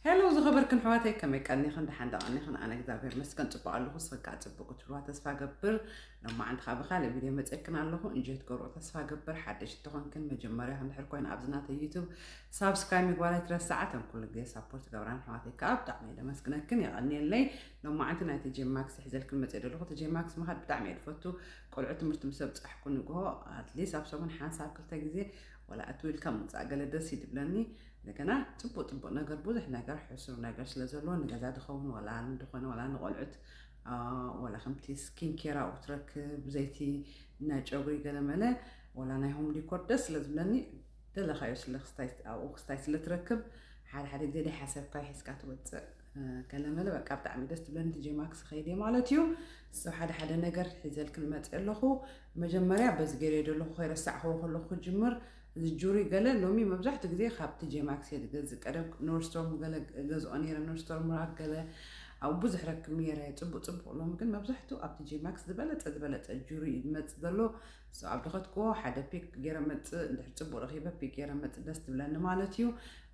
ሄሎ ዝኸበርክን ኣሕዋተይ፣ ከመይ ቀኒኽን? ደሓን ዶ ቀኒኽን? ኣነ እግዚኣብሔር ይመስገን ጽቡቕ ኣለኹ። ንስኽን ከኣ ጽቡቕ ክትህልዋ ተስፋ ገብር። ሎማዓንቲ ከኣ ብኻልእ ቪድዮ መጺኤክን ኣለኹ። እንጆይ ትገብርኦ ተስፋ ገብር። ሓደሽቲ ተኾንክን መጀመርያ እንድሕር ኮይኑ ኣብዚ ናተይ ዩቱብ ሳብስክራይብ ምግባር ኣይትረስዓ። እተን ኩሉ ግዜ ሳፖርት ትገብራን ኣሕዋተይ ከኣ ብጣዕሚ እየ ደመስግነክን፣ የቐንየለይ። ሎማዓንቲ ናይ ቲ ጄ ማክስ ሒዘልክን መጺኤ ዘለኹ። ቲ ጄ ማክስ ምኻድ ብጣዕሚ እየ ዝፈቱ። ቆልዑ ትምህርቲ ምስ ኣብጻሕኩ ንግሆ ኣትሊስት ኣብ ሰሙን ሓንሳብ ክልተ ግዜ ወላ ኣትው ኢልካ ምውጻእ ገለ ደስ እዩ ዝብለኒ። እንደገና ጽቡቕ ጽቡቕ ነገር፣ ብዙሕ ነገር፣ ሕሱር ነገር ስለ ዘለዎ፣ ንገዛ ዝኸውን ወላ ንድኾነ ወላ ንቆልዑት፣ አ፣ ወላ ከምቲ ስኪን ኬር ኣብኡ ትረክብ፣ ዘይቲ ናይ ጨጉሪ ገለመለ፣ ወላ ናይ ሆም ዲኮር ደስ ስለ ዝብለኒ፣ ደለኻዮ ስለ ክስታይ፣ ኣብኡ ክስታይ ስለ ትረክብ፣ ሓደ ሓደ ግዜ ደይሓሰብካዮ ሒዝካ ትወጽእ፣ እ፣ ገለመለ፣ በቃ ብጣዕሚ ደስ ትብለኒ። ቲ ጄ ማክስ ኸይደ ማለት እዩ። So ሓደ ሓደ ነገር ሒዘልክን መጽእ ኣለኹ። መጀመርያ በዚ ገይረ ዘለኹ ከይረሳዕኽዎ ከለኹ ክጅምር፣ እዚ ጁሪ ገለ ሎሚ መብዛሕትኡ ግዜ ካብ ቲ ጄ ማክስ እየ ዝገዝእ። ቀደም ኖርስቶርም ገለ ገዝኦ ነይረ፣ ኖርስቶርም ራክ ገለ ኣብኡ ብዙሕ ረክብ ነይረ፣ ጽቡቕ ጽቡቕ። ሎሚ ግን መብዛሕትኡ ኣብ ቲ ጄ ማክስ ዝበለጸ ዝበለጸ ጁሪ እዩ ዝመጽእ ዘሎ። So ኣብ ድኸትክዎ ሓደ ፒክ ገይረ መጽእ፣ እንድሕር ጽቡቕ ረኺበ ፒክ ገይረ መጽእ፣ ደስ ትብለኒ ማለት እዩ።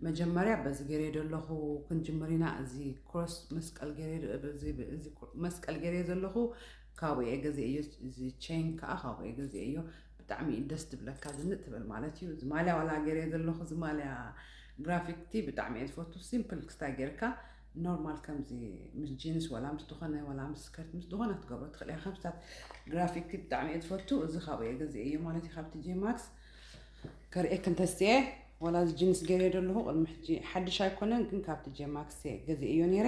መጀመርያ በዚ ገይረ ዘለኹ ክንጅምር ኢና። እዚ ክሮስ መስቀል ገይረ፣ እዚ፣ እዚ መስቀል ገይረ ዘለኹ ካብኡ እየ ገዚኤዮ። እዚ ቼን ከኣ ካብኡ እየ ገዚኤዮ። ብጣዕሚ እዩ ደስ ትብለካ፣ ዝንጥ ትብል ማለት እዩ። እዚ ማልያ ዋላ ገይረ ዘለኹ፣ እዚ ማልያ ግራፊክቲ ብጣዕሚ እየ ዝፈቱ። ሲምፕል ክስታይ ጌርካ ኖርማል ከምዚ ምስ ጂንስ ወላ ምስ ዝኾነ ወላ ምስ ስከርት ምስ ዝኾነ ክትገብሮ ትኽእል ኢኻ። ከምስታት ግራፊክቲ ብጣዕሚ እየ ዝፈቱ። እዚ ካብኡ እየ ገዚኤዮ ማለት እዩ፣ ካብ ቲ ጄ ማክስ። ከርእየክን ተስየ፣ ወላ እዚ ጂንስ ገይረ ዘለኹ ቅድሚ ሕጂ ሓድሽ ኣይኮነን፣ ግን ካብ ቲ ጄ ማክስ እየ ገዚኤዮ ነይረ።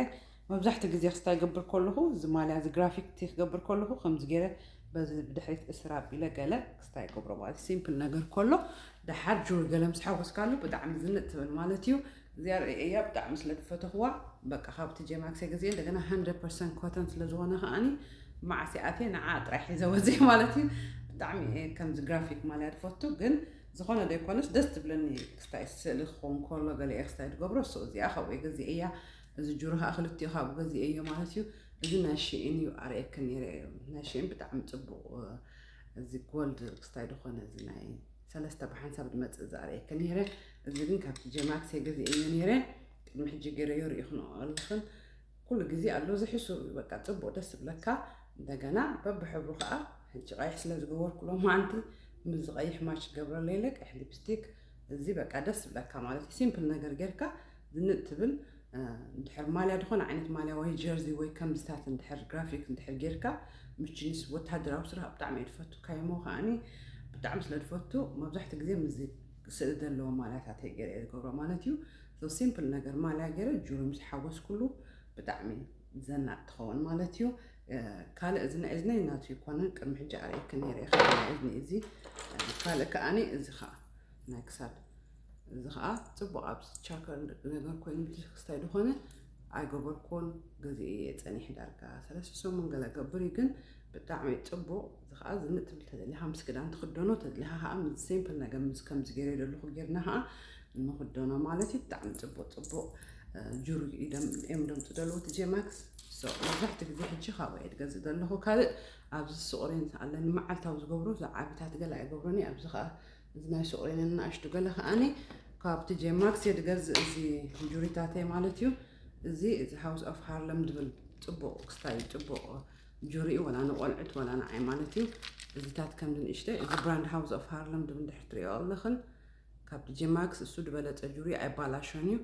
መብዛሕትኡ ግዜ ክስታይ ክገብር ከለኹ፣ እዚ ማልያ እዚ ግራፊክቲ ክገብር ከለኹ ከምዚ ገይረ በዚ ብድሕሪት እስር ኣቢለ ገለ ክስታይ ገብሮ ማለት ሲምፕል ነገር ከሎ፣ ደሓር ጁሪ ገለ ምስ ሓወስካሉ ብጣዕሚ ዝንጥ ትብል ማለት እዩ። እዚኣ ርእየያ ብጣዕሚ ስለ ዝፈተኽዋ፣ በቃ ካብ ቲ ጄ ማክስ እየ ገዚኤ። እንደገና ሃንድረድ ፐርሰንት ኮተን ስለ ዝኾነ ከኣኒ መዓስ እየ ኣትየ ንዓ ጥራይ ሒዘ ወፅየ ማለት እዩ። ብጣዕሚ እየ ከምዚ ግራፊክ ማልያ ዝፈቱ፣ ግን ዝኾነ ዘይኮነስ ደስ ትብለኒ። ክስታይ ስእሊ ክኸውን ከሎ ገለ እየ ክስታይ ዝገብሮ፣ so እዚኣ ካብኡ እየ ገዚኤያ። እዚ ጁሪ ከዓ ክልቲኡ ካብኡ ገዚኤዮ ማለት እዩ። እዚ ናይ ሺኢን እዩ ኣርእየክን ነይረ እዩ። ናይ ሺኢን ብጣዕሚ ጽቡቕ፣ እ፣ እዚ ጎልድ ክስታይ ዝኾነ እዚ ናይ ሰለስተ ብሓንሳብ ዝመጽእ እዚ ኣርእየክን ነይረ። እዚ ግን ካብቲ ጄ ማክስ እየ ገዚኤዮ ነይረ። ቅድሚ ሕጂ ገይረዮ ርኢኽንኦ ኣለኽን። ኩሉ ግዜ ኣሎ፣ እዚ ሕሱር እዩ፣ በቃ ጽቡቕ ደስ ዝብለካ። እንደገና በብሕብሩ ከዓ ሕጂ ቀይሕ ስለ ዝገበርኩ ሎማዓንቲ ምስዚ ቀይሕ ማች ክገብረለይ ኢለ ቀይሕ ሊፕስቲክ። እዚ በቃ ደስ ዝብለካ ማለት እዩ። ሲምፕል ነገር ጌርካ ዝንጥ ትብል፣ እ፣ እንድሕር ማልያ፣ ዝኾነ ዓይነት ማልያ ወይ ጀርዚ ወይ ከምዚታት እንድሕር ግራፊክ እንድሕር ጌርካ ምስ ጂንስ ወታደራዊ ስራሕ ብጣዕሚ እየ ዝፈቱ። ካይሞ ከዓኒ ብጣዕሚ ስለ ዝፈቱ መብዛሕትኡ ግዜ ምስዚ ስእሊ ዘለዎ ማልያታት እየ ገይረ እየ ዝገብሮ ማለት እዩ። So ሲምፕል ነገር ማልያ ገይረ ጁሪ ምስ ሓወስኩሉ ብጣዕሚ ዘናጥ ትኸውን ማለት እዩ። እ፣ ካልእ እዚ ናይ እዝነይ ናቱ ይኮነን፣ ቅድሚ ሕጂ ኣርእየክን ነይረ እየ። ካልእ ናይ እዝኒ እዚ፣ እ፣ ካልእ ከዓኒ እዚ ከዓ ናይ ክሳድ፣ እዚ ከዓ ጽቡቕ ኣብዚ ቻከር ነገር ኮይኑ ክስታይ ዝኾነ ኣይገበርኩን። ገዚኤ እየ ጸኒሐ ዳርጋ ሰለስተ ሰሙን ገለ ገብር እዩ፣ ግን ብጣዕሚ ጽቡቕ። እዚ ከዓ ዝንጥ ትብል ተደሊኻ ምስ ክዳን ትኽደኖ፣ ተደሊኻ ከዓ ምስ ሲምፕል ነገር ምስ ከምዚ ገይረ ዘለኹ ጌርና ከዓ ንኽደኖ ማለት እዩ። ብጣዕሚ ጽቡቕ ጽቡቕ፣ እ፣ ጁሪ እዮም፣ እዮም ደምጽ ዘለዉ እቲ ጄማክስ። So መብዛሕትኡ ግዜ ሕጂ ካብኡ እየ ዝገዝእ ዘለኹ። ካልእ ኣብዚ ሱቕሬን ኣለኒ መዓልታዊ ዝገብሮ፣ እዚ ዓቢታት ገለ ኣይገብሮን እየ። ኣብዚ ከዓ እዚ ናይ ሱቕሬን ንኣሽቱ ገለ ከዓኒ ካብቲ ጄማክስ እየ ዝገዝእ፣ እዚ ጁሪታተይ ማለት እዩ። እዚ፣ እዚ ሃውስ ኦፍ ሃርለም ዝብል ጽቡቕ ክስታይ፣ ጽቡቕ ጁሪ እዩ፣ ወላ ንቆልዑት ወላ ንዓይ ማለት እዩ። እዚታት ከምዚ ንእሽተይ፣ እዚ ብራንድ ሃውስ ኦፍ ሃርለም ዝብል እንድሕር ትሪኦ ኣለኽን፣ ካብቲ ጄማክስ እሱ ዝበለጸ ጁሪ ኣይባላሾን እዩ።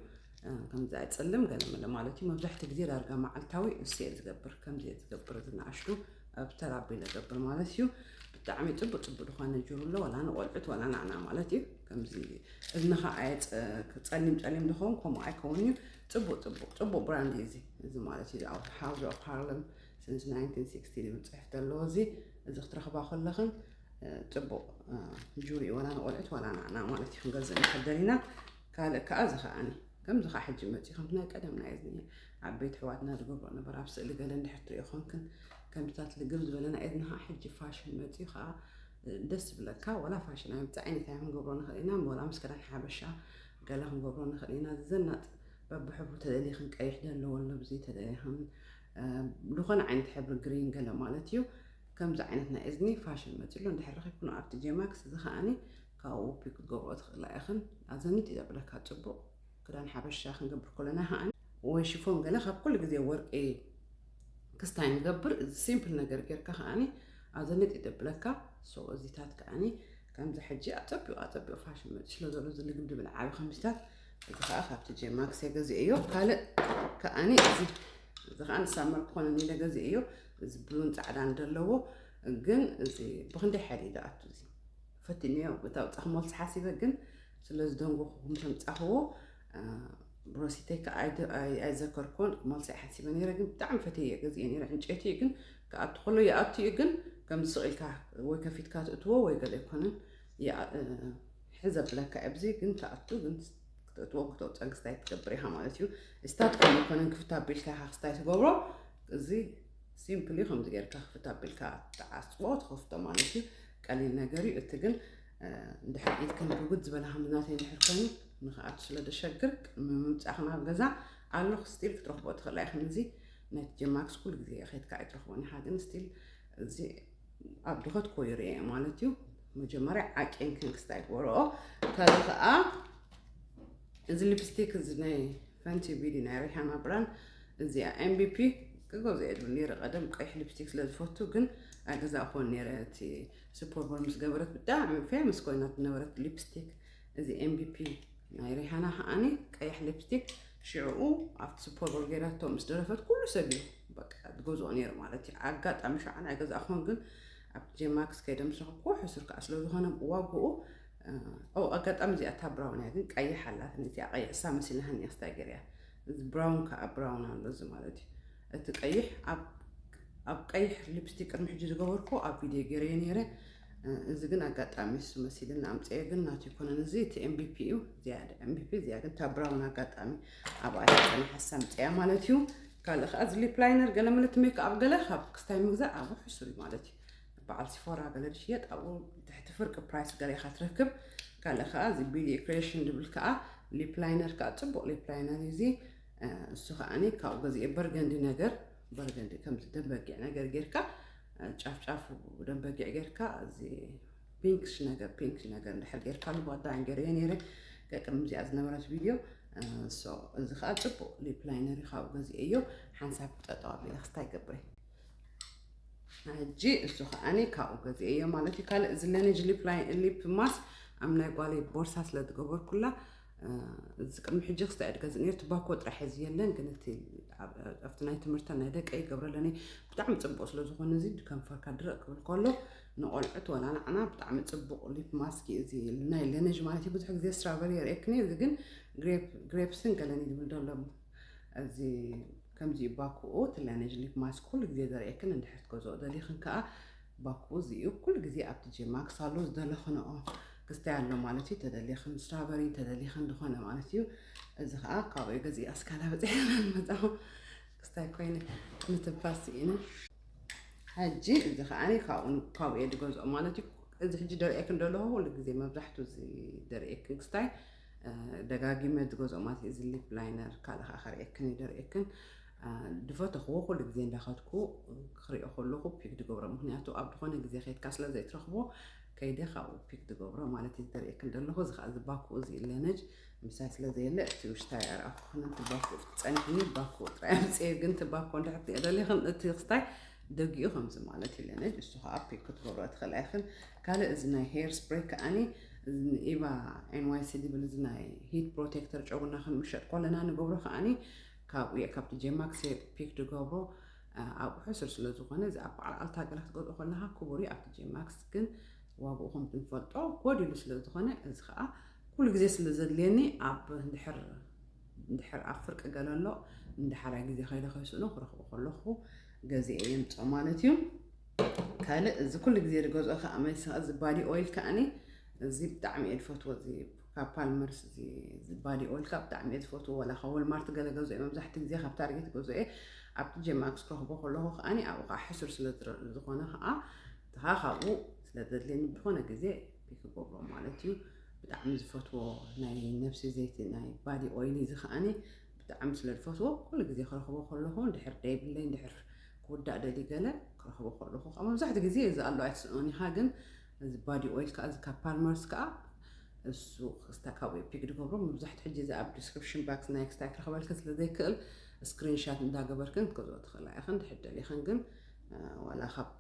እ፣ ከምዚ ኣይጸልም ገለ መለ ማለት እዩ። መብዛሕትኡ ግዜ ዳርጋ መዓልታዊ እሱ እየ ዝገብር፣ ከምዚ እየ ዝገብር፣ እዚ ንኣሽቱ ኣብ ተራ ኣቢለ ዝገብር ማለት እዩ። ብጣዕሚ ጽቡቅ ጽቡቅ ዝኾነ ጁሪ ኣሎ፣ ዋላ ንቆልዑት ዋላ ንዓና ማለት እዩ። ከምዚ እዝንኻ ኣየጸ-፣ ጸሊም ጸሊም ዝኸውን ከምኡ ኣይከውን እዩ። ጽቡቅ ጽቡቅ ጽቡቅ ብራንድ እዩ እዚ፣ እዚ ማለት እዩ። ኣብ ሃውስ ኦፍ ሃርለም ሲንስ ናይንቲን ሲክስቲ ዝብል ጽሑፍ ዘለዎ እዚ፣ እዚ ክትረኽባ ከለኽን፣ እ፣ ጽቡቅ፣ እ፣ ጁሪ ዋላ ንቆልዑት ዋላ ንዓና ማለት እዩ። ክንገዝእ ንኽእል ደሊና። ካልእ ከኣ እዚ ከኣኒ ከምዚ ከኣ ሕጂ መጺኡ ከምቲ ናይ ቀደም ናይ እዝኒ ዓበይቲ ኣሕዋትና ዝገብሮ ነበር ኣብ ስእሊ ገለ እንድሕር ትሪኦ ኮንክን ከምታት ልግም ዝበለ ናይ እዝኒ ከኣ ሕጂ ፋሽን መጺኡ ከኣ ደስ ዝብለካ። ዋላ ፋሽን ኣይምጻእ ዓይነት እንታይ ክንገብሮ ንኽእል ኢና፣ ዋላ ምስ ክዳን ሓበሻ ገለ ክንገብሮ ንኽእል ኢና። ዝዘናጥ በብሕብሩ ተደሊኽን ቀይሕ ዘለዎ ኣሎ ብዘይ ተደሊኽን፣ እ፣ ዝኾነ ዓይነት ሕብሪ ግሪን ገለ ማለት እዩ። ከምዚ ዓይነት ናይ እዝኒ ፋሽን መጺኡ ኣሎ። እንድሕር ረኺብክኖ ኣብቲ ጄማክስ እዚ ከኣኒ ካብኡ ፒክ ክትገብርኦ ትኽእላ ኢኽን። ኣዘንጥ እዩ ዘብለካ ጽቡቕ። ክዳን ሓበሻ ክንገብር ከለና ከኣኒ ወይ ሽፎን ገለ ካብ ኩሉ ግዜ ወርቂ ክስታይ ንገብር፣ እዚ ሲምፕል ነገር ጌርካ ከዓኒ ኣብዚ ንጥ ይደብለካ። ሶ እዚታት ከዓኒ ከምዚ ሕጂ ኣጸቢቑ ኣጸቢቑ ፋሽን መጺ ስለ ዘሎ እዚ ልግምድብል ዓቢ ከምዚታት፣ እዚ ከዓ ካብቲ ጄማክስ እየ ገዚኤዮ። ካልእ ከዓኒ እዚ እዚ ከዓ ንሳመር ክኾነኒ ኢለ ገዚኤዮ። እዚ ብሉን ጻዕዳን ዘለዎ ግን እዚ ብክንደይ ሓይሊ እዩ ዝኣቱ እዚ ፈቲንዮ እታ ውጻ ክመልስ ሓሲበ ግን ስለ ዝደንጎኹ ምስ ኣምጻኽዎ ብሮሲተይ ከዓ ኣይዘከርኮን ክመልሰ ሓሲበ ነረ ግን ብጣዕሚ ፈትየ ገዚኤ ነረ ዕንጨይቲ ግን ክኣቱ ከሎ ይኣቱ እዩ ግን ከም ዝስቕ ኢልካ ወይ ከፊትካ ትእትዎ ወይ ገለ ኣይኮነን ሕዘ ብለካ ኣብዚ ግን ትኣቱ ግን ክትእትዎ ክተውፀን ክስታይ ትገብር ኢኻ ማለት እዩ። ስታት ከም ኣይኮነን ክፍት ኣቢልካ ኢኻ ክስታይ ትገብሮ። እዚ ሲምፕሊ ከምዚ ጌርካ ክፍት ኣቢልካ ትዓፅዎ ትኸፍቶ ማለት እዩ። ቀሊል ነገር እዩ። እቲ ግን እንድሕር ኢድክን ብጉድ ዝበለ ከም ናተይ እንድሕር ኮይኑ ንክኣቱ ስለ ዘሸግር ቅድሚ ምምፃእኽን ኣብ ገዛ ኣለኹ ስቲል ክትረኽቦ ትኽእላ ኢኽን። እዚ ናይቲ ጀማክስ ኩሉ ግዜ ከይድካ ኣይትረኽቦን ኢኻ ግን ስቲል እዚ ኣብ ድኸት ኮይኑ ርኤ ማለት እዩ። መጀመርያ ዓቄን ክንክስታይ ክበርኦ ካልእ ከዓ እዚ ሊፕስቲክ እዚ ናይ ፈንቲ ቢዲ ናይ ሪሃና ብራንድ እዚኣ ኤምቢፒ ክገዝኦ እየ ድብል ነይረ ቀደም ቀይሕ ሊፕስቲክ ስለ ዝፈቱ ግን ኣይገዛእኩዎን ነይረ። እቲ ሱፐርቦል ምስ ገበረት ብጣዕሚ ፌመስ ኮይና ዝነበረት ሊፕስቲክ እዚ ኤምቢፒ ናይ ሪሃና ከዓኒ ቀይሕ ሊፕስቲክ ሽዕኡ ኣብቲ ሱፐርቦል ገይራቶ ምስ ደረፈት ኩሉ ሰብ እዩ በቃ ዝገዝኦ ነይሩ ማለት እዩ። ኣጋጣሚ ሸዓ ኣይገዛእኩዎን ግን ኣብቲ ጄማክስ ከይደ ምስ ረኸብኩዎ ሕሱር ከዓ ስለ ዝኾነ ዋግኡ ኣው ኣጋጣሚ እዚኣ እታ ብራውን እያ ግን ቀይሕ ኣላትኒ እዚኣ ቀይሕ እሳ መሲልናሃኒ እያ ስታይ ገይረያ እዚ ብራውን ከዓ ብራውን ኣሎ እዚ ማለት እዩ። እቲ ቀይሕ ኣብ ኣብ ቀይሕ ሊፕስቲክ ቅድሚ ሕጂ ዝገበርኩ ኣብ ቪድዮ ገይረዮ ነይረ። እዚ ግን ኣጋጣሚ እሱ መሲልን ኣምፅኤ ግን ናቱ ይኮነን እዚ እቲ ኤምቢፒ እዩ። እዚኣ ኤምቢፒ እዚኣ ግን እታ ብራውን ኣጋጣሚ ኣብኣ ተፀኒሓ እሳ ኣምፅያ ማለት እዩ። ካልእ ከዓ እዚ ሊፕ ላይነር ገለ መለ እቲ ሜክኣፕ ገለ ካብ ክስታይ ምግዛእ ኣብኡ ሕሱር እዩ ማለት እዩ። በዓል ሲፎራ ገለ ዝሽየጥ ኣብኡ ትሕቲ ፍርቂ ፕራይስ ገለ ኢኻ ትረክብ። ካልእ ከዓ እዚ ቢዲ ክሬሽን ዝብል ከዓ ሊፕ ላይነር ከዓ ፅቡቅ ሊፕ ላይነር እዩ እዚ እሱ ከዓኒ ካብኡ ገዚኤ በርገንዲ ነገር በርገንዲ ከምዚ ደም በጊዕ ነገር ጌርካ ጫፍ ጫፉ ደም በጊዕ ጌርካ እዚ ፒንክሽ ነገር ፒንክሽ ነገር እንድሕር ጌርካሉ ባዳ ገይረዮ ነይረ። ከምዚኣ ዝነበረት ቪድዮ ሶ እዚ ከዓ ፅቡቅ ሊፕ ላይነር እዩ ካብኡ ገዚኤዮ። ሓንሳብ ጠጠው ኣቢለ ክስታይ ገብረ ሕጂ እሱ ከዓኒ ካብኡ ገዚኤዮ ማለት እዩ። ካልእ እዚ ለነጅ ሊፕ ማስ ኣብ ናይ ጓለይ ቦርሳ ስለ ዝገበርኩላ እዚ ቅድሚ ሕጂ ክስታይ እየ ዝገዝእ ነይረ ትባኮ ጥራሕ ሕዚ የለን ግን እቲ ኣብቲ ናይ ትምህርተን ናይ ደቀይ ይገብረለኒ ብጣዕሚ ፅቡቅ ስለ ዝኾነ እዚ ከንፈርካ ድረቅ ክብል ከሎ ንቆልዑት ወላ ንዓና ብጣዕሚ ፅቡቅ ሊፕ ማስክ እዩ እዚ ናይ ለነጅ ማለት እዩ። ብዙሕ ግዜ ስትራበሪ የርእየክኒ እዚ ግን ግሬፕስን ገለን ይብል ደሎ እዚ ከምዚ እዩ ባክኡ እቲ ለነጅ ሊፕ ማስክ ኩሉ ግዜ ዘርእየክን እንድሕር ትገዝኦ ደሊኽን ከዓ ባክኡ እዚ እዩ ኩሉ ግዜ ኣብቲ ጄማክስ ኣሎ ዝደለኽንኦ ክስታይ ኣሎ ማለት እዩ። ተደሊኽን ስትራበሪ ተደሊኽን ዝኾነ ማለት እዩ። እዚ ከዓ ካብኡ ገዚ ኣስካላ በፂሐ መፃኹ ክስታይ ኮይነ ንትንፋስ ስኢነ ሕጂ እዚ ከዓ ካብኡ እየ ዝገዝኦ ማለት እዩ። እዚ ሕጂ ደርእየክን ደለኹ ኩሉ ግዜ መብዛሕቱ እዚ ደርእየክን ክስታይ ደጋጊመ ዝገዝኦ ማለት እዩ። እዚ ሊፕ ላይነር ካልእ ከዓ ከርእየክን ይደርእየክን ድፈተኽዎ ኩሉ ግዜ እንዳኸድኩ ክሪኦ ከለኹ ፒክ ዝገብሮ ምክንያቱ ኣብ ዝኾነ ግዜ ከይድካ ስለ ዘይትረኽቦ ከይደ ካብኡ ፒክ ዝገብሮ ማለት እዩ። ዝደርእየክን ዘለኹ እዚ ከዓ እዚ ባክኡ እዚ ኢለነጅ ምሳይ ስለ ዘየለ እቲ ውሽታይ ኣርኣኹ ክነንቲ ባክኡ ጸኒሕኒ ባክኡ ጥራይ ኣምፅኤ ግን እቲ ባኮ እንድሕር ትሪኦ ደሊኽን እቲ ክስታይ ደጊኡ ከምዚ ማለት ኢለነጅ እሱ ከዓ ፒክ ክትገብሮ ትኽእላ ኢኽን። ካልእ እዚ ናይ ሄር ስፕሬይ ከዓኒ ኢቫ ኤንዋይሲ ዝብል እዚ ናይ ሂት ፕሮቴክተር ጨጉርና ክንምሸጥ ከለና ንገብሮ ከዓኒ ካብኡ እየ ካብቲ ጄማክስ ፒክ ዝገብሮ ኣብኡ ሕሱር ስለ ዝኾነ እዚ ኣብ በዓል ኣልታ ገለ ክትገዝኦ ከለካ ክቡር እዩ ኣብቲ ጄማክስ ግን ዋግኡ ከምቲ ንፈልጦ ጎዲሉ ስለ ዝኾነ እዚ ከዓ ኩሉ ግዜ ስለ ዘድልየኒ ኣብ እንድሕር እንድሕር ኣብ ፍርቂ ገለ ኣሎ እንድሓራይ ግዜ ከይደ ከይስእኖ ክረኽቦ ከለኹ ገዚኤ የምፅኦ ማለት እዩ። ካልእ እዚ ኩሉ ግዜ ዝገዝኦ ከዓ መስ እዚ ባዲ ኦይል ከዓኒ እዚ ብጣዕሚ እየ ዝፈትዎ እዚ ካብ ፓልመርስ እዚ ባዲ ኦይል ከዓ ብጣዕሚ እየ ዝፈትዎ ወላ ካብ ወልማርት ገለ ገዝኦ መብዛሕቲ ግዜ ካብ ታርጌት ገዝኦ እየ ኣብቲ ጀማክስ ክረኽቦ ከለኹ ከዓኒ ኣብኡ ከዓ ሕሱር ስለ ዝኾነ ከዓ ተኻ ካብኡ ስለ ዘድልየኒ ብዝኾነ ግዜ ክገብሮ ማለት እዩ። ብጣዕሚ ዝፈትዎ ናይ ነብሲ ዘይቲ ናይ ባዲ ኦይል እዚ ከዓኒ ብጣዕሚ ስለ ዝፈትዎ ኩሉ ግዜ ክረኽቦ ከለኹ እንድሕር ደይብለይ እንድሕር ክውዳእ ደሊ ገለ ክረኽቦ ከለኹ ካብ መብዛሕትኡ ግዜ እዚ ኣሎ ኣይትስእኖን ኢኻ ግን እዚ ባዲ ኦይል ከዓ እዚ ካብ ፓልመርስ ከዓ እሱ ክስታይ ካብኡ ፒክ ዝገብሮ። መብዛሕትኡ ሕጂ እዚ ኣብ ዲስክሪፕሽን ባክስ ናይ ክስታይ ክረኽበልክን ስለ ዘይክእል፣ ስክሪንሻት እንዳገበርክን ክትገዝኦ ትኽእላ ኢኽን። ድሕር ደሊኽን ግን ዋላ ካብ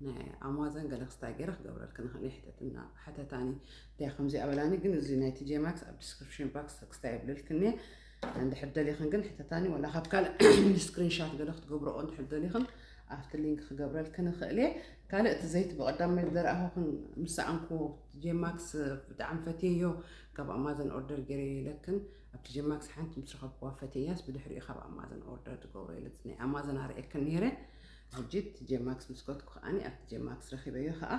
ናይ ኣማዘን ገለ ክስታይ ገይረ ክገብረልክን እኽእል እየ። ሕተትና ሓተታኒ እንታይ ከምዚ ኣበላኒ። ግን እዚ ናይ ቲጄ ማክስ ኣብ ዲስክሪፕሽን ባክስ ክስታይ ይብልልክን እየ። እንድሕር ደሊኽን ግን ሕተታኒ፣ ዋላ ካብ ካልእ ስክሪንሻት ገለ ክትገብረኦ እንድሕር ደሊኽን ኣብቲ ሊንክ ክገብረልክን እኽእል እየ። ካልእ እቲ ዘይቲ ብቐዳማይ ዝደረኣኹኽን ምስ ሰኣንኩ፣ ቲጄ ማክስ ብጣዕሚ ፈትየዮ፣ ካብ ኣማዘን ኦርደር ገይረ ኢለክን። ኣብ ቲጄ ማክስ ሓንቲ ምስ ረኸብኩዋ ፈትየያስ ብድሕሪኡ ካብ ኣማዘን ኦርደር ትገብሮ ኢለ ናይ ኣማዘን ኣርእየክን ነይረ። ሕጂ ቲጄ ማክስ ምስ ከድኩ ከዓኒ ኣብ ቲጄ ማክስ ረኺበዮ ከዓ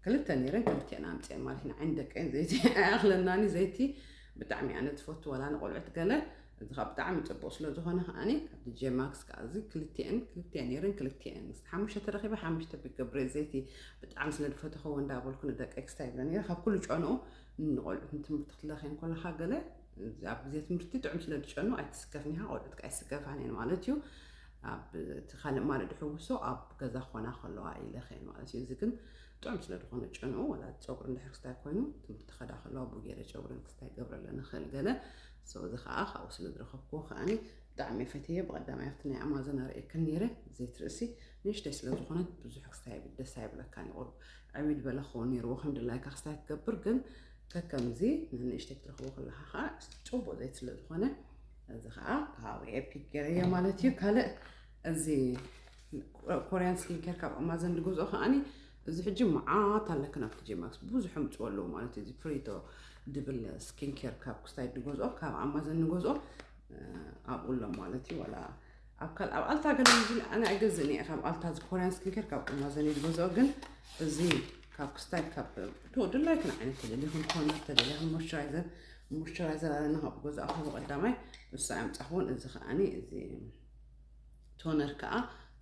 ክልተ ነይረን፣ ክልቲአን ኣምፅኤን ማለት እዩ። ንዓይን ደቀይን ዘይቲ ኣይኣኽለናኒ። ዘይቲ ብጣዕሚ ኣነ ዝፈቱ፣ ዋላ ንቆልዑት ገለ። እዚ ከዓ ብጣዕሚ ፅቡቅ ስለ ዝኾነ ከዓኒ ካብ ቲጄ ማክስ ከዓ እዚ ክልቲአን ክልቲአን ነይረን፣ ክልቲአን ምስ ሓሙሽተ ተረኺበ ሓሙሽተ ቢግ ብሬድ ዘይቲ ብጣዕሚ ስለ ዝፈተኸዎ እንዳበልኩ ንደቀይ ክስታይ ይብለ ነይረ። ካብ ኩሉ ጨንኡ ንቆልዑት ንትምህርቲ ክትለኽየን ከለኻ ገለ ኣብ ግዜ ትምህርቲ ጥዑም ስለ ዝጨኑ ኣይትስከፍን ኢኻ፣ ቆልዑት ከዓ ኣይስከፋን እየን ማለት እዩ። ኣብ እቲ ካልእ ማልእ ድሕውሶ ኣብ ገዛ ክኾና ከለዋ ይለኽየን ማለት እዩ። እዚ ግን ጥዑም ስለ ዝኾነ ጨንኡ፣ ዋላ ጨጉሪ እንድሕር ክስታይ ኮይኑ ትምህርቲ ከዳ ከለዋ ብኡ ገይረ ጨጉረን ክስታይ ገብረለን ንኽእል ገለ። So እዚ ከዓ ካብኡ ስለ ዝረኸብኩዎ ከዓኒ ብጣዕሚ ፈትየ። ብቐዳማይ ኣብቲ ናይ ኣማዘን ኣርእየክን ነይረ፣ ዘይት ርእሲ ንእሽተይ ስለ ዝኾነት ብዙሕ ክስታይ ደስ ኣይብለካን እዩ። ቁሩብ ዕብይ ዝበለ ክኸውን ነይርዎ ከም ድላይካ ክስታይ ትገብር፣ ግን ከከምዚ ንእሽተይ ክትረኽቦ ከለኻ ከዓ ጽቡቕ ዘይት ስለ ዝኾነ፣ እዚ ከዓ ካብ ኤፒክ ገይረዮ ማለት እዩ። ካልእ እዚ ኮርያን ስኪን ኬር ካብ ኣማዘን ዝገዝኦ ከዓኒ፣ እዚ ሕጂ መዓት ኣለክን ኣብ ቲጄ ማክስ ብዙሕ ምፅኡ ኣለዉ ማለት እዩ። እዚ ፕሪቶ ድብል ስኪን ኬር ካብ ክስታይ ዝገዝኦ፣ ካብ ኣማዘን ንገዝኦ፣ እ፣ ኣብኡ ኣሎ ማለት እዩ። ዋላ ኣብ ካል-፣ ኣብ ኣልታ ገለ እዚ ኣነ ኣይገዝእን እየ ካብ ኣልታ፣ እዚ ኮርያን ስኪን ኬር ካብ ኣማዘን እዩ ዝገዝኦ። ግን እዚ ካብ ክስታይ ካብ ዶ ድላይክን ዓይነት ተደሊኹም፣ ቶነር ተደሊኹም፣ ሞይስቸራይዘር፣ ሞይስቸራይዘር ኣለና ካብኡ ገዛእኹ ቀዳማይ፣ እሱ ኣምጻኹን። እዚ ከዓኒ እዚ ቶነር ከዓ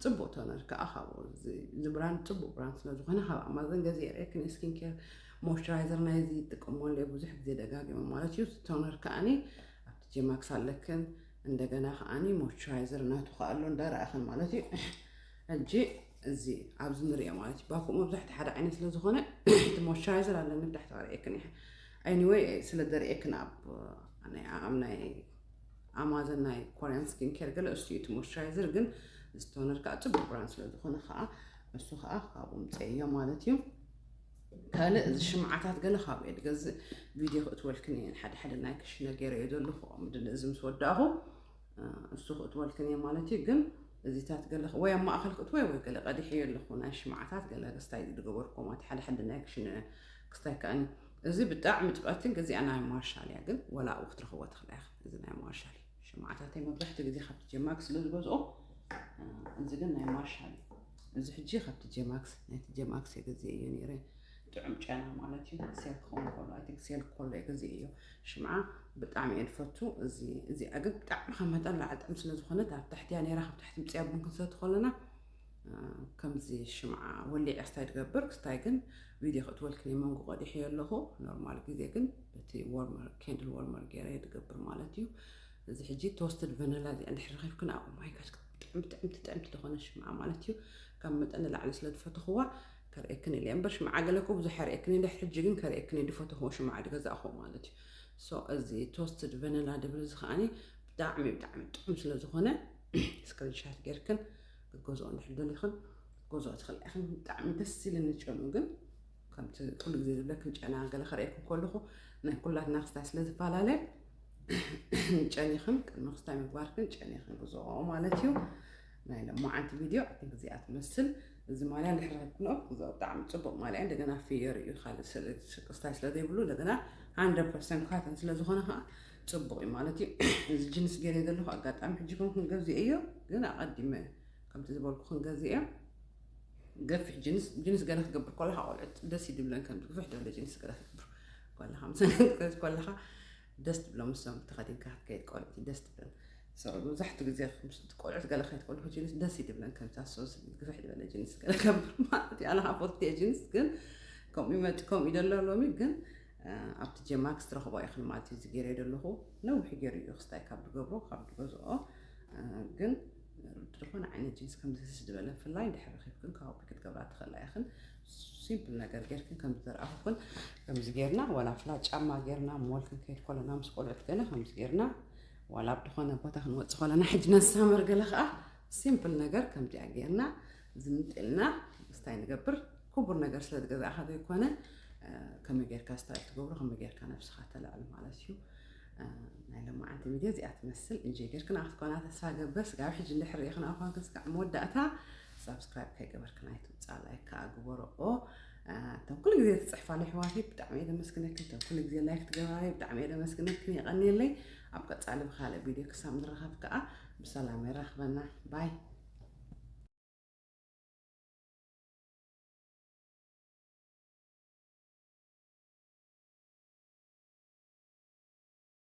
ጽቡቅ ቶነር ከዓ ካብኡ እዚ፣ እዚ ብራንድ ጽቡቅ ብራንድ ስለ ዝኾነ ካብ ኣማዘን ገዚኤ ርእየክን። ስኪን ኬር ሞይስቸራይዘር ናይዚ ይጥቀመሉ እየ ብዙሕ ግዜ ደጋጊመ ማለት እዩ። እዚ ቶነር ከዓኒ ኣብ ቲጄ ማክስ ኣለክን። እንደገና ከዓኒ ሞይስቸራይዘር ናቱ ከዓ ኣሎ እንዳረኣኽን ማለት እዩ። ሕጂ እዚ ኣብዚ ንሪኦ ማለት እዩ። ባኮ መብዛሕትኡ ሓደ ዓይነት ስለ ዝኾነ እቲ ሞይስቸራይዘር ኣለኒ ብታሕቲ ከርእየክን እየ። ኤኒወይ ስለ ዘርእየክን ኣብ ናይ፣ ኣብ ናይ ኣማዘን ናይ ኮርያን ስኪን ኬር ገለ እሱ እዩ እቲ ሞይስቸራይዘር፣ ግን እዚ ቶነር ከዓ ጽቡቅ ብራንድ ስለ ዝኾነ ከዓ እሱ ከዓ ካብኡ ምፀዮ ማለት እዩ። ካልእ እዚ ሽምዓታት ገለ ካብኡ እየ ዝገዝእ። ቪድዮ ክእትወልክን እየ፣ ሓደ ሓደ ናይ ክሽነ ገይረ እየ ዘለኹ። ከምኡ ድለ እዚ ምስ ወዳእኹ፣ እ፣ እሱ ክእትወልክን እየ ማለት እዩ። ግን እዚታት ገለ ወይ ኣብ ማእኸል ክእትወ ወይ ገለ ቀዲሐዮ ኣለኹ። ናይ ሽምዓታት ገለ ክስታይ ዝገበርኩ ማለት ሓደ ሓደ ናይ ክሽነ ክስታይ ከኣኒ። እዚ ብጣዕሚ ጽብቕትን ገዚኣ ናይ ማርሻል እያ፣ ግን ወላ ኣብኡ ክትረኽቦ ትኽእላ ኢኻ። እዚ ናይ ማርሻል እዩ። ሽምዓታተይ መብዛሕትኡ ግዜ ካብ ቲጄ ማክስ ስለ ዝገዝኦ፣ እ፣ እዚ ግን ናይ ማርሻል እዩ። እዚ ሕጂ ካብ ቲጄ ማክስ፣ ናይ ቲጄ ማክስ እየ ገዚኤዮ ነይረ። ጥዑም ጨና ማለት እዩ። ሴል ክኸውን ከሎ፣ ኣይ ቲንክ ሴል ከሎ እየ ገዚኤዮ። ሽምዓ ብጣዕሚ እየ ዝፈቱ። እዚ፣ እዚኣ ግን ብጣዕሚ ካብ መጠን ላዕሊ ጥዕም ስለ ዝኾነት ኣብ ታሕቲ እያ ነይራ። ካብ ታሕቲ ምፅያ ቡን ክንሰቲ ከለና፣ እ፣ ከምዚ ሽምዓ ወሊዐ ክስታይ ትገብር፣ ክስታይ ግን ቪድዮ ክእትወልክን እየ መንጎ ቀዲሐዮ ኣለኹ። ኖርማል ግዜ ግን በቲ ዋርመር፣ ኬንድል ዋርመር ገይረ እየ ዝገብር ማለት እዩ። እዚ ሕጂ ቶስትድ ቨነላ እዚኣ እንድሕር ረኺብክን፣ ኦ ማይ ጋድ፣ ጥዕምቲ፣ ጥዕምቲ፣ ጥዕምቲ ዝኾነ ሽምዓ ማለት እዩ። ካብ መጠን ንላዕሊ ስለ ዝፈተኽዋ ከርእየክን ኢለ እምበር፣ ሽምዓ ገለ እኮ ብዙሕ ኣርእየክን ኢለ፣ ሕጂ ግን ከርእየክን እየ ዝፈተኽዎ ሽምዓ ዝገዛእኽዎ ማለት እዩ። ሶ፣ እዚ ቶስትድ ቨነላ ድብል እዚ ከዓኒ ብጣዕሚ፣ ብጣዕሚ ጥዑም ስለ ዝኾነ፣ ስክሪንሻት ጌርክን ክትገዝኦ እንድሕር ደሊኽን ክትገዝኦ ትኽእላ ኢኽን። ብጣዕሚ ደስ ኢልኒ ጨንኡ፣ ግን ከምቲ ኩሉ ግዜ ዝብለክን ጨና ገለ ከርእየክን ከለኹ ናይ ኩላትና ክስታይ ስለ ዝፈላለ፣ ጨኒኽን ቅድሚ ክስታይ ምግባርክን ጨኒኽን ግዝኦ ማለት እዩ። ናይ ሎማዓንቲ ቪድዮ ኣይ ቲንክ እዚኣ ትመስል። እዚ ማልያ እንድሕር ረኺብክንኦ፣ ግዝኦ ብጣዕሚ ጽቡቕ ማልያ፣ እንደገና ፍየር እዩ፣ ካልእ ስለ-፣ ክስታይ ስለ ዘይብሉ፣ እንደገና ሃንድረድ ፐርሰንት ካተን ስለ ዝኾነ ከዓ ጽቡቕ እዩ ማለት እዩ። እዚ ጅንስ ገይረ ዘለኹ ኣጋጣሚ ሕጂ ኮንኩን ገዚኤዮ፣ ግን ኣቐዲመ ከምቲ ዝበልኩ ክንገዝእ እየ። ገፊሕ ጅንስ፣ ጅንስ ገለ ክገብር ከለኻ ቆልዑት ደስ ይድብለን፣ ከምዚ ግፍሕ ዝበለ ጅንስ ገለ ክገብር ከለኻ፣ ምስ ከለኻ ደስ ትብሎም፣ እሶም ተኸዲንካ ክትከይድ ቆልዑት ደስ ትብለን። So፣ መብዛሕትኡ ግዜ ምስ ቆልዑት ገለ ከይድ ከለኹ ጅንስ ደስ ይድብለን፣ ከምዚ ኣሶ ግፍሕ ዝበለ ጅንስ ገለ ክገብር ማለት እዩ። ኣነ ከዓ ፈትየ ጅንስ፣ ግን ከምኡ ይመጽእ፣ ከምኡ እዩ ዘሎ ሎሚ፣ ግን፣ እ፣ ኣብቲ ቲጄ ማክስ ትረኽቦ ኢኽን ማለት እዩ። እዚ ገይረ ዘለኹ ነዊሕ ገይሩ እዩ ክስታይ ካብ ዝገብሮ፣ ካብ ዝገዝኦ፣ እ፣ ግን ዝኾነ ዓይነት ጅንስ ከምዚ ዝበለ ፍላይ ድሕሪ ኺብክን ካውፒ ክትገብራ ትኽእላ ኢኽን። ሲምፕል ነገር ጌርክን ከምዚ ዘርኣኹክን ከምዚ ጌርና ዋላ ፍላ ጫማ ጌርና ሞል ክንከይድ ኮለና ምስ ቆልዑት ገለ ከምዚ ጌርና ዋላ ኣብ ዝኾነ ቦታ ክንወፅእ ኮለና ሕጂ ነሳመር ገለ ከዓ ሲምፕል ነገር ከምዚኣ ጌርና ዝምጥልና ስታይ ንገብር። ክቡር ነገር ስለ ዝገዛእኻ ዘይኮነ ከመይ ጌርካ ስታይ ትገብሮ ከመይ ጌርካ ነብስኻ ተለዕሉ ማለት እዩ። ናይ ለማዓንቲ ቪድዮ እዚኣ ትመስል እንጂ ጌርክና ክትኮና ተስፋ ገብር። ስጋብ ሕጂ እንድሕር ሪኢኽና እኳን ክስካዕ መወዳእታ ሳብስክራይብ ከይገበርክና ኣይትውፃእ ላይክ ከዓ ግበረኦ። እቶም ኩሉ ግዜ ትፅሕፋሉ ኣሕዋተይ ብጣዕሚ እየ ደመስግነክን እቶም ኩሉ ግዜ ላይክ ትገብራለይ ብጣዕሚ እየ ደመስግነክን የቐንየለይ። ኣብ ቀፃሊ ብካልእ ቪድዮ ክሳብ ንራኸብ ከዓ ብሰላም የራኽበና ባይ።